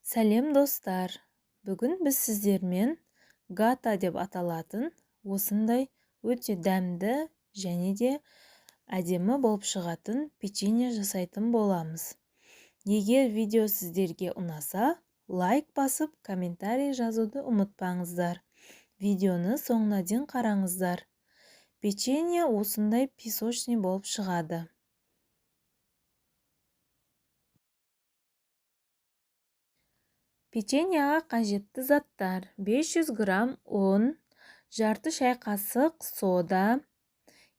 Сәлем, достар! Бүгін біз сіздермен гата деп аталатын осындай өте дәмді және де әдемі болып шығатын печенье жасайтын боламыз. Егер видео сіздерге ұнаса, лайк басып, комментарий жазуды ұмытпаңыздар. Видеоны соңына дейін қараңыздар. Печенье осындай песочный болып шығады. Печеньеға қажетті заттар: 500 грамм ұн, жарты шай қасық сода,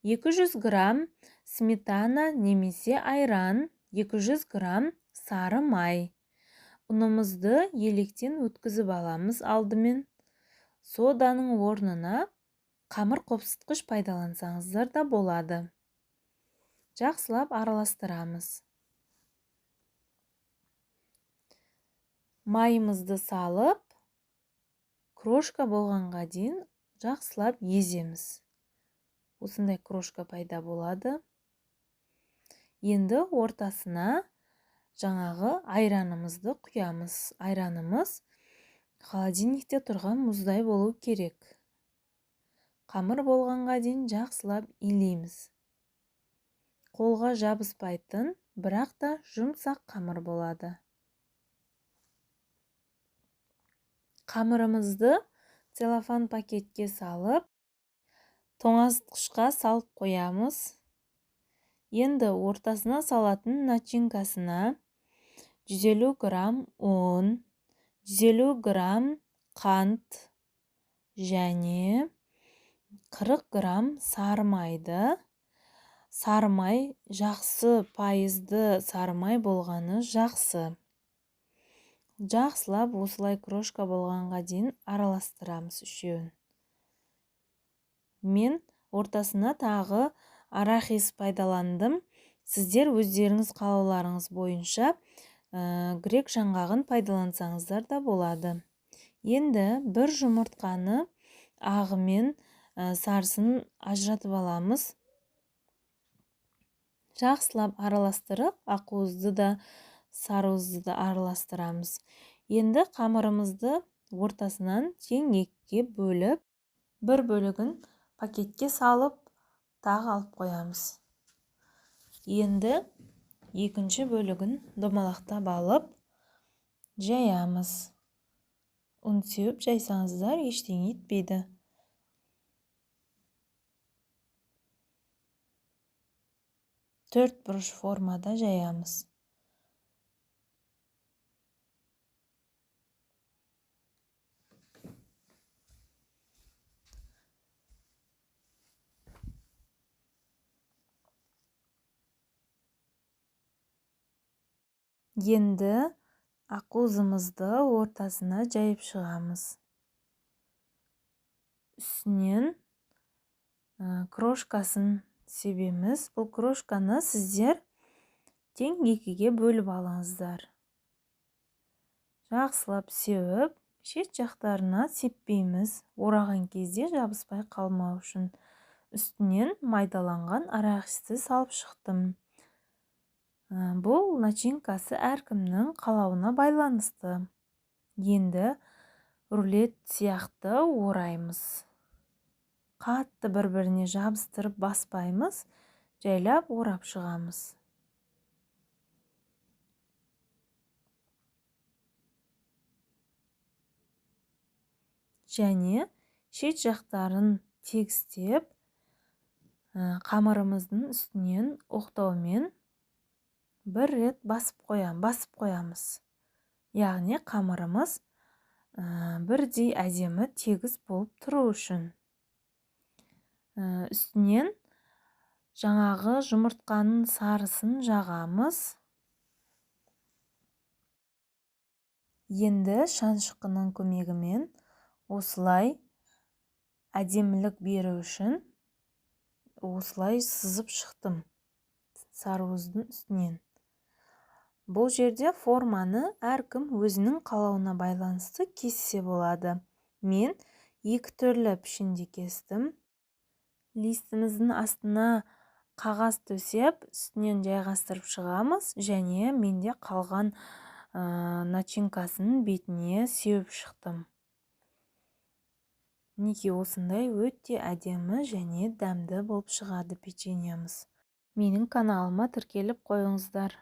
200 грамм сметана немесе айран, 200 грамм сары май. Ұнымызды електен өткізіп аламыз алдымен. Соданың орнына қамыр қопсытқыш пайдалансаңыздар да болады. Жақсылап араластырамыз. Майымызды салып, крошка болғанға дейін жақсылап еземіз. Осындай крошка пайда болады. Енді ортасына жаңағы айранымызды құямыз. Айранымыз холодильникте тұрған мұздай болу керек. Қамыр болғанға дейін жақсылап илейміз. Қолға жабыспайтын, бірақ та жұмсақ қамыр болады. Қамырымызды целлофан пакетке салып, тоңазытқышқа салып қоямыз. Енді ортасына салатын начинкасына 150 грамм ұн, 150 грамм қант және 40 грамм сары майды. Сары май жақсы, пайызды сары май болғаны жақсы. Жақсылап осылай крошка болғанға дейін араластырамыз үшеуін. Мен ортасына тағы арахис пайдаландым. Сіздер өздеріңіз қалауларыңыз бойынша грек жаңғағын пайдалансаңыздар да болады. Енді бір жұмыртқаны ағымен сарысын ажыратып аламыз. Жақсылап араластырып, ақуызды да сарыуызды да араластырамыз. Енді қамырымызды ортасынан тең екіге бөліп, бір бөлігін пакетке салып, тағы алып қоямыз. Енді екінші бөлігін домалақтап алып, жаямыз. Ұн сеуіп жайсаңыздар ештеңе етпейді. Төрт бұрыш формада жаямыз. Енді ақуызымызды ортасына жайып шығамыз. Үстінен крошкасын себеміз. Бұл крошканы сіздер тең екіге бөліп алыңыздар. Жақсылап сеуіп, шет жақтарына сеппейміз. Ораған кезде жабыспай қалмау үшін. Үстінен майдаланған арахисті салып шықтым. Бұл начинкасы әркімнің қалауына байланысты. Енді рулет сияқты ораймыз. Қатты бір-біріне жабыстырып баспаймыз, жайлап орап шығамыз. Және шет жақтарын тегістеп, қамырымыздың үстінен оқтаумен бір рет басып қоямыз. Яғни қамырымыз бірдей әдемі тегіс болып тұру үшін. Үстінен жаңағы жұмыртқаның сарысын жағамыз. Енді шанышқының көмегімен осылай әдемілік беру үшін осылай сызып шықтым сарыуыздың үстінен. Бұл жерде форманы әркім өзінің қалауына байланысты кессе болады. Мен екі түрлі пішінде кестім. Листіміздің астына қағаз төсеп, үстінен жайғастырып шығамыз және менде қалған Начинкасын бетіне сеуіп шықтым. Мінекей, осындай өте әдемі және дәмді болып шығады печеньеміз. Менің каналыма тіркеліп қойыңыздар.